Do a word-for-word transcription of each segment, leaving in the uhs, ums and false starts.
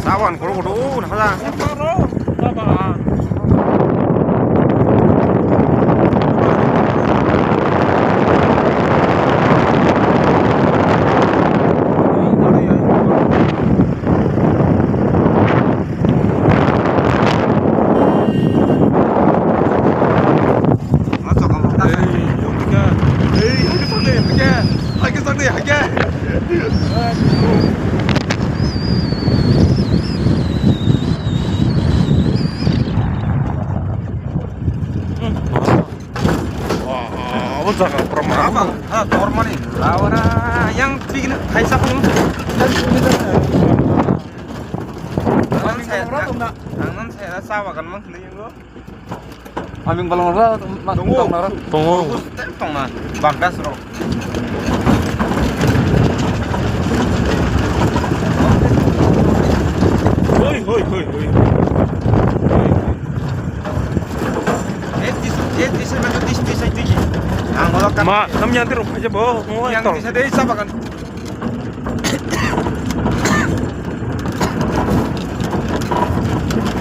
Sawan kotor kotor, oh, nahada. Wah, abo jaga pura mahal. Abang, ha, tormani. Laura, yang bikin kaisa pun. Ang nan saya, ang nan saya sa bagan mang sini yang lo. Aming balong ra, ma, tongo. Tong na ra. Tongo. Tong na. Bagdas ro. Hoi, hoi, hoi, hoi. Eh, dis, eh, dis, ma, dis, dis, dis, dis. Ang wala ka. Ma, nam yan tiro khaje bo. Yang dis, dis, sa bagan.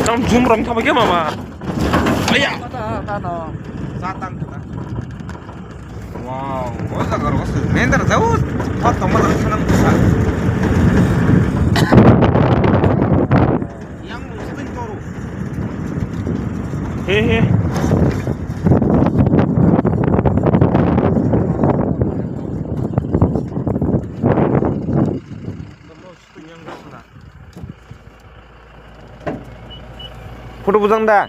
Tam zoom rom thaba ke mama. Aya. Tano. Satan kita. Wow, oh, jaga ro su. Nendar jauh. Hot tomat sana. Yang mesti toru. He he. Photo bujang da.